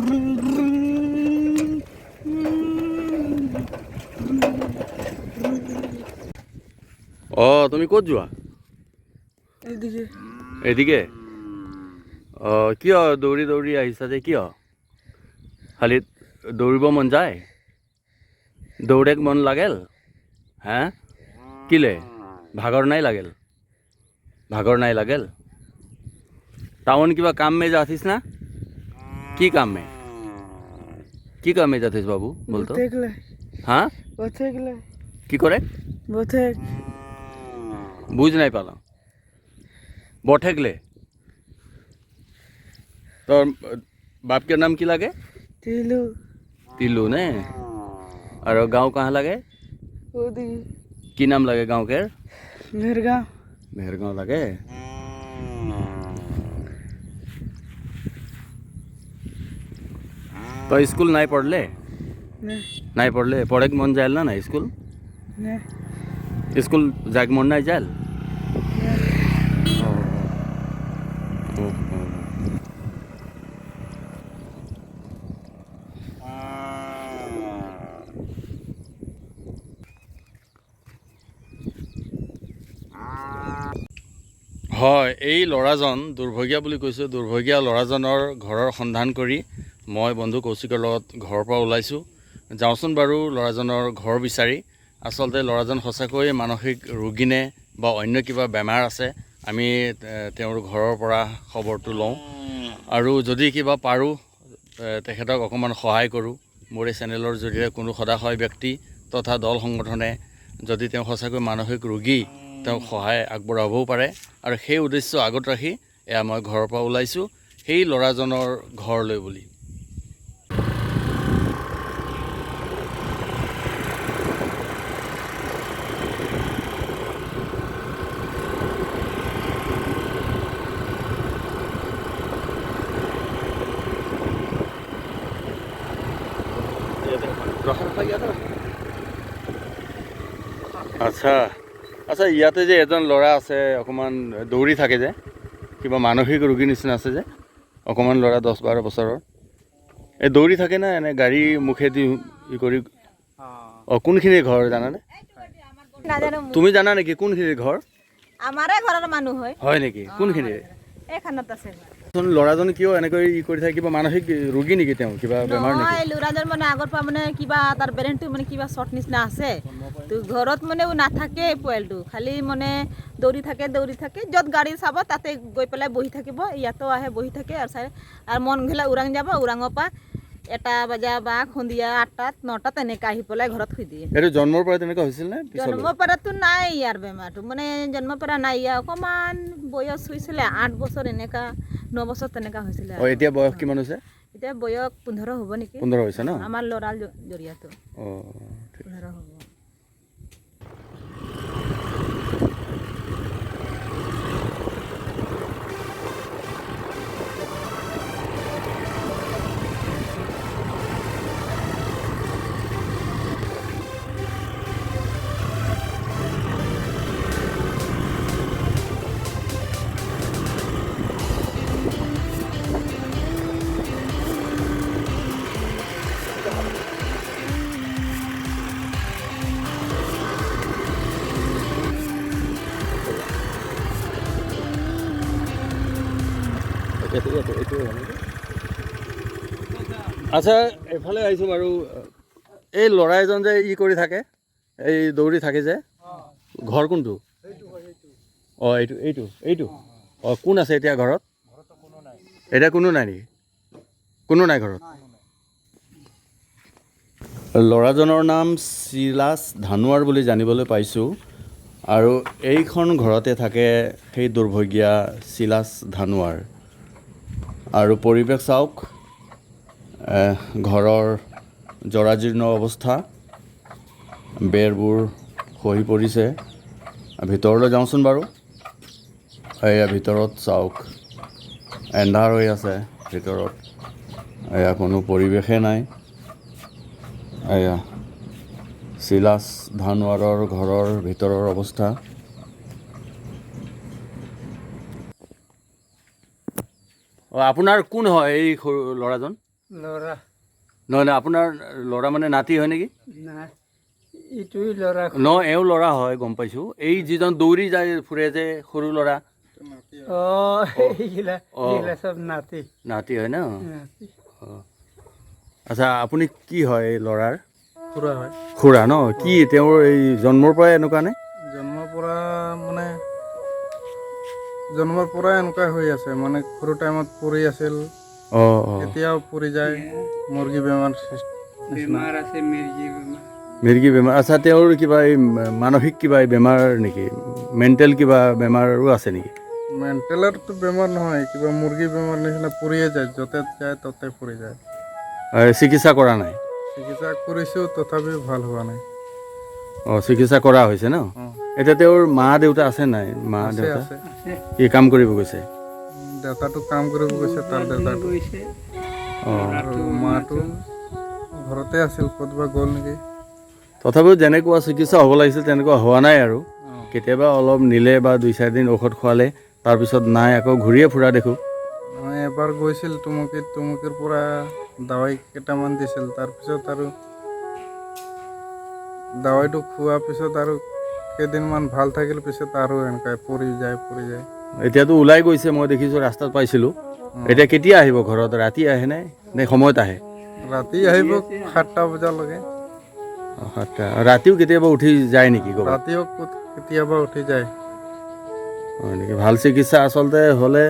অঁ, তুমি ক'ত যোৱা? এইদিকে। এদিকে? অঁ, কিয় দৌৰি দৌৰি আহিছা যে, কিয়? খালি দৌৰিব মন যায়? দৌৰেক মন লাগেল? হা, কিলে ভাগৰ নাই লাগেল? ভাগৰ নাই লাগেল? টাউন কিবা কাম মে যাতিস না? কি কাম মে, কি কাম মে যাতিস বাবু বলতো? হা, কি করে? বুঝ নাই পালাম। বঠেকলে তোর বাপকে নাম কি লাগে? তিলু। তিলু নে? আর গাঁव कहाँ লাগে? কি নাম লাগে গাঁव के? মেহেরগাঁও। মেহেরগাঁও লাগে। তো স্কুল নাই পড়লে? নাই পড়লে? পড়ে মন যায় না? না স্কুল, স্কুল যাক মন নাই যায়? হয়, এই ল'ৰাজন দুৰ্ভগীয়া বুলি কৈছোঁ। দুৰ্ভগীয়া ল'ৰাজনৰ ঘৰৰ সন্ধান কৰি মই বন্ধু কৌশিকৰ লগত ঘৰৰ পৰা ওলাইছোঁ। যাওঁচোন বাৰু ল'ৰাজনৰ ঘৰ বিচাৰি। আচলতে ল'ৰাজন সঁচাকৈয়ে মানসিক ৰোগী নে বা অন্য কিবা বেমাৰ আছে, আমি তেওঁৰ ঘৰৰ পৰা খবৰটো লওঁ আৰু যদি কিবা পাৰোঁ তেখেতক অকণমান সহায় কৰোঁ। মোৰ এই চেনেলৰ জৰিয়তে কোনো সদাশয় ব্যক্তি তথা দল সংগঠনে যদি তেওঁ সঁচাকৈ মানসিক ৰোগী, তেওঁক সহায় আগবঢ়াবও পাৰে। আৰু সেই উদ্দেশ্য আগত ৰাখি এয়া মই ঘৰৰ পৰা ওলাইছোঁ সেই ল'ৰাজনৰ ঘৰলৈ বুলি। আচ্ছা আচ্ছা, ইয়াতে যে এজন ল'ৰা আছে, অকণমান দৌৰি থাকে যে, কিবা মানসিক ৰোগীৰ নিচিনা আছে যে, অকণমান ল'ৰা 10-12 বছৰৰ, এই দৌৰি থাকে না এনে গাড়ী মুখেদি ই কৰি? অঁ, কোনখিনি ঘৰ জানানে তুমি? জানা নেকি কোনখিনি ঘৰ? আমাৰে ঘৰৰ মানুহ হয়। হয় নেকি? কোনখিনি? এইখনত আছে। ল'ৰাজন কিয় এনেকৈ ই কৰি থাকে? কিবা মানসিক ৰোগী নেকি তেওঁ? কিবা বেমাৰ নেকি? নহয়, ল'ৰাজন মানে আগৰ পৰা মানে কিবা তাৰ ব্ৰেইনটো মানে কিবা শ্বৰ্ট নিচিনা আছে। তো ঘৰত মানে নাথাকে পোৱালিটো, খালি মানে দৌৰি থাকে দৌৰি থাকে। য'ত গাড়ী চাব তাতে গৈ পেলাই বহি থাকিব। ইয়াতো আহে বহি থাকে আৰু চাই, আৰু মন গ'লে ওৰাং যাব, ওৰাঙৰ পৰা 1 বজা বা সন্ধিয়া 8টা 9টা তেনেকৈ আহি পেলাই ঘৰত শুই দিয়ে। এইটো জন্মৰ পৰা তেনেকুৱা হৈছিল নে? জন্মৰ পৰাতো নাই ইয়াৰ বেমাৰটো, মানে জন্মৰ পৰা নাই। ইয়াৰ অকণমান বয়স হৈছিলে 8 বছৰ এনেকুৱা, 9 বছৰ তেনেকুৱা হৈছিলে। অঁ, এতিয়া বয়স কিমান হৈছে? এতিয়া বয়স 15 হ'ব নেকি? 15 হৈছে ন? আমাৰ ল'ৰাৰ জৰিয়তে। অঁ, 15 হ'ব। আচ্ছা, এইফালে আহিছোঁ বাৰু। এই ল'ৰা এজন যে ই কৰি থাকে, এই দৌৰি থাকে যে, ঘৰ কোনটো? অঁ, এইটো এইটো এইটো। অঁ, কোন আছে এতিয়া ঘৰত? এতিয়া কোনো নাই নেকি? কোনো নাই ঘৰত? ল'ৰাজনৰ নাম চিলাছ ধানোৱাৰ বুলি জানিবলৈ পাইছোঁ। আৰু এইখন ঘৰতে থাকে সেই দুৰ্ভগীয়া চিলাছ ধানোৱাৰ। আৰু পৰিৱেশ চাওক, ঘৰৰ জৰাজীৰ্ণ অৱস্থা, বেৰবোৰ খহি পৰিছে। ভিতৰলৈ যাওঁচোন বাৰু। এয়া ভিতৰত চাওক, এন্ধাৰ হৈ আছে ভিতৰত, এয়া কোনো পৰিৱেশেই নাই। এয়া চিলাছ ধানোৱাৰৰ ঘৰৰ ভিতৰৰ অৱস্থা। অঁ, আপোনাৰ কোন হয় এই সৰু ল'ৰাজন? ল'ৰা। নহয় নহয়, আপোনাৰ ল'ৰা মানে নাতি হয় নেকি? নাই, ইটোই ল'ৰা। ন, এওঁ ল'ৰা হয়, গম পাইছোঁ। এই যিজন দৌৰি যায় ফুৰে যে সৰু ল'ৰা। অঁ, এইগিলা। অঁ। এইগিলা চব নাতি। নাতি হয় ন? নাতি। অঁ, আচ্ছা, আপুনি কি হয় এই ল'ৰাৰ? খুৰা হয়। খুৰা ন? কি তেওঁৰ এই জন্মৰ পৰাই এনেকুৱা নে? জন্মৰ পৰা মানে জন্মৰ পৰাই এনেকুৱা হৈ আছে, মানে সৰু টাইমত পৰি আছিল। অঁ অঁ এতিয়াও পৰি যায়, মুৰ্গী বেমাৰ সৃষ্টি। বেমাৰ আছে, মিৰ্গি বেমাৰ। মিৰ্গী বেমাৰ, আচ্ছা। তেওঁৰ কিবা এই মানসিক কিবা এই বেমাৰ নেকি, মেণ্টেল কিবা বেমাৰো আছে নেকি? মেণ্টেলৰতো বেমাৰ নহয়, কিবা মুৰ্গী বেমাৰ নিচিনা পৰিয়ে যায়, য'তে যায় ত'তে পৰি যায়। চিকিৎসা কৰা নাই? চিকিৎসা কৰিছোঁ, তথাপিও ভাল হোৱা নাই। অঁ, চিকিৎসা কৰা হৈছে ন? অঁ। এতিয়া তেওঁৰ মা দেউতা আছে নাই, মা আছে। দেউতা? আছে। আছে। কি কাম কৰিব গৈছে? দেউতাটো কাম কৰিব গৈছে, তাৰ দেউতাটো। গৈছে। অঁ। আৰু মাটো ঘৰতে আছিল, ক'তবা গ'ল নেকি। তথাপিও যেনেকুৱা চিকিৎসা হ'ব লাগিছিল তেনেকুৱা হোৱা নাই আৰু? অঁ। কেতিয়াবা অলপ নিলে বা 2-4 দিন ঔষধ খোৱালে, তাৰপিছত নাই, আকৌ ঘূৰিয়ে ফুৰা দেখোঁ। নহয়, এবাৰ গৈছিল টুমুকীত, টুমুকীৰ পৰা দাৱাই কেইটামান দিছিল। তাৰপিছত আৰু দাৱাইটো খোৱাৰ পিছত আৰু কেইদিনমান ভাল থাকিল, পিছত আৰু এনেকুৱাই পৰি যায়, পৰি যায়। এতিয়াতো ওলাই গৈছে, মই দেখিছোঁ, ৰাস্তাত পাইছিলোঁ। এতিয়া কেতিয়া আহিব ঘৰত? ৰাতি আহেনে নে সময়ত আহে? ৰাতি আহিব, 7টা বজালৈকে। অঁ, 7টা। ৰাতিও কেতিয়াবা উঠি যায় নেকি ক'ৰবাত? ৰাতিও কেতিয়াবা উঠি যায়। হয় নেকি? ভাল চিকিৎসা আচলতে হ'লে,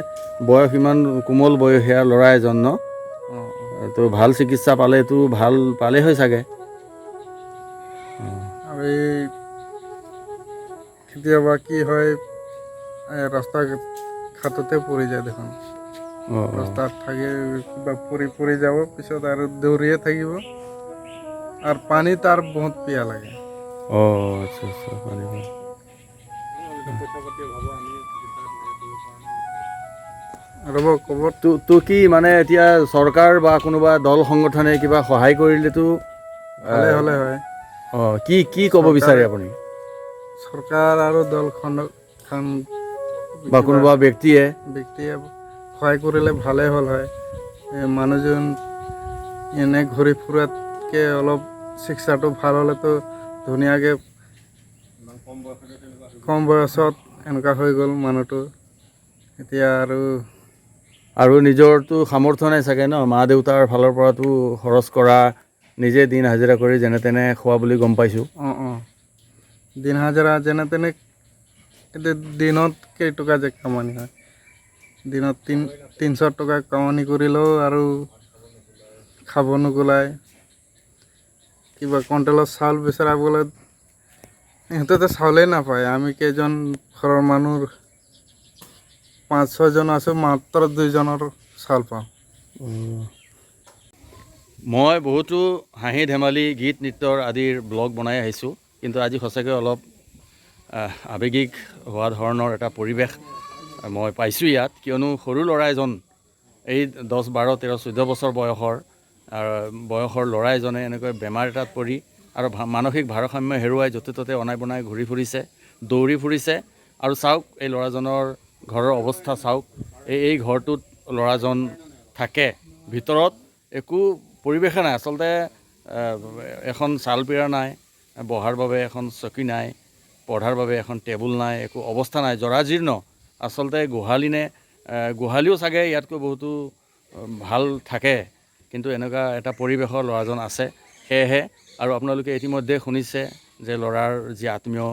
বয়স ইমান কোমল বয়সীয়া ল'ৰা এজন ন? অঁ অঁ। তো ভাল চিকিৎসা পালেতো ভাল পালেই হয় চাগে। আৰু এই কেতিয়াবা কি হয়, এই ৰাস্তা ঘাটতে পৰি যায় দেখোন। অঁ অঁ ৰাস্তাত থাকি কিবা পৰি পৰি যাব, পিছত আৰু দৌৰিয়ে থাকিব। আৰু পানী তাৰ বহুত পিয়াহ লাগে। অঁ, আচ্ছা আচ্ছা, পানী পানী। ৰ'ব, ক'ব। তো তো কি মানে এতিয়া চৰকাৰ বা কোনোবা দল সংগঠনে কিবা সহায় কৰিলেতো ভালে হ'লে হয়। অঁ, কি কি ক'ব বিচাৰে আপুনি? চৰকাৰ আৰু দল খান বা কোনোবা ব্যক্তিয়ে? ব্যক্তিয়ে সহায় কৰিলে ভালেই হ'ল হয়। এই মানুহজন এনে ঘূৰি ফুৰাতকৈ অলপ চিকিৎসাটো ভাল হ'লেতো ধুনীয়াকৈ। কম বয়সত এনেকুৱা হৈ গ'ল মানুহটো এতিয়া আৰু। আৰু নিজৰতো সামৰ্থ্য নাই চাগে ন, মা দেউতাৰ ফালৰ পৰাতো খৰচ কৰা, নিজে দিন হাজিৰা কৰি যেনে তেনে খোৱা বুলি গম পাইছোঁ। অঁ অঁ দিন হাজিৰা যেনে তেনে। এতিয়া দিনত কেইটকা যে কামানি হয়, দিনত 300 টকা কামানি কৰিলেও আৰু খাব নোকোলায়। কিবা কণ্ট্ৰলৰ চাউল বিচৰা গ'লে ইহঁতেতো চাউলেই নাপায়। আমি কেইজন ঘৰৰ মানুহ পাঁচ ছয়জন আছোঁ, মাত্ৰ দুইজনৰ চাউল পাওঁ। মই বহুতো হাঁহি ধেমালি, গীত নৃত্যৰ আদিৰ ব্লগ বনাই আহিছোঁ, কিন্তু আজি সঁচাকৈ অলপ আৱেগিক হোৱা ধৰণৰ এটা পৰিৱেশ মই পাইছোঁ ইয়াত। কিয়নো সৰু ল'ৰা এজন, এই 10, 12, 13, 14 বছৰ বয়সৰ ল'ৰা এজনে এনেকৈ বেমাৰ এটাত পৰি আৰু মানসিক ভাৰসাম্য হেৰুৱাই য'তে ত'তে অনাই বনাই ঘূৰি ফুৰিছে, দৌৰি ফুৰিছে। আৰু চাওক, এই ল'ৰাজনৰ ঘৰৰ অৱস্থা চাওক। এই ঘৰটোত ল'ৰাজন থাকে, ভিতৰত একো পৰিৱেশে নাই। আচলতে এখন চাল পীৰা নাই, বহাৰ বাবে এখন চকী নাই, পঢ়াৰ বাবে এখন টেবুল নাই, একো অৱস্থা নাই, জৰাজীৰ্ণ। আচলতে গোহালি নে, গোহালিও চাগে ইয়াতকৈ বহুতো ভাল থাকে, কিন্তু এনেকুৱা এটা পৰিৱেশৰ ল'ৰাজন আছে। সেয়েহে আৰু আপোনালোকে ইতিমধ্যে শুনিছে যে ল'ৰাৰ যি আত্মীয়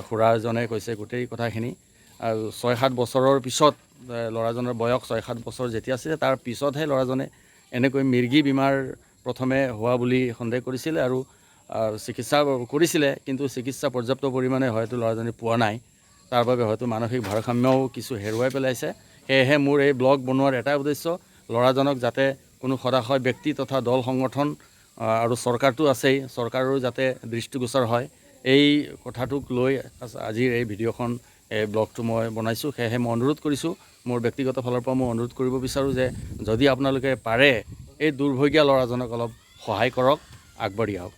খুৰাজনে কৈছে গোটেই কথাখিনি। আৰু 6-7 বছৰৰ পিছত, ল'ৰাজনৰ বয়স 6-7 বছৰ যেতিয়া আছিলে, তাৰ পিছতহে ল'ৰাজনে এনেকৈ মিৰ্গী বেমাৰ প্ৰথমে হোৱা বুলি সন্দেহ কৰিছিলে আৰু চিকিৎসা কৰিছিলে, কিন্তু চিকিৎসা পৰ্যাপ্ত পৰিমাণে হয়তো ল'ৰাজনে পোৱা নাই। তাৰ বাবে হয়তো মানসিক ভাৰসাম্যও কিছু হেৰুৱাই পেলাইছে। সেয়েহে মোৰ এই ব্লগ বনোৱাৰ এটাই উদ্দেশ্য, ল'ৰাজনক যাতে কোনো সদাশয় ব্যক্তি তথা দল সংগঠন আৰু চৰকাৰটো আছেই, চৰকাৰৰো যাতে দৃষ্টিগোচৰ হয়, এই কথাটোক লৈ আজিৰ এই ভিডিঅ'খন, এই ব্লগটো মই বনাইছোঁ। সেয়েহে মই অনুৰোধ কৰিছোঁ, মোৰ ব্যক্তিগত ফালৰ পৰা মই অনুৰোধ কৰিব বিচাৰোঁ যে যদি আপোনালোকে পাৰে এই দুৰ্ভগীয়া ল'ৰাজনক অলপ সহায় কৰক, আগবাঢ়ি আহক।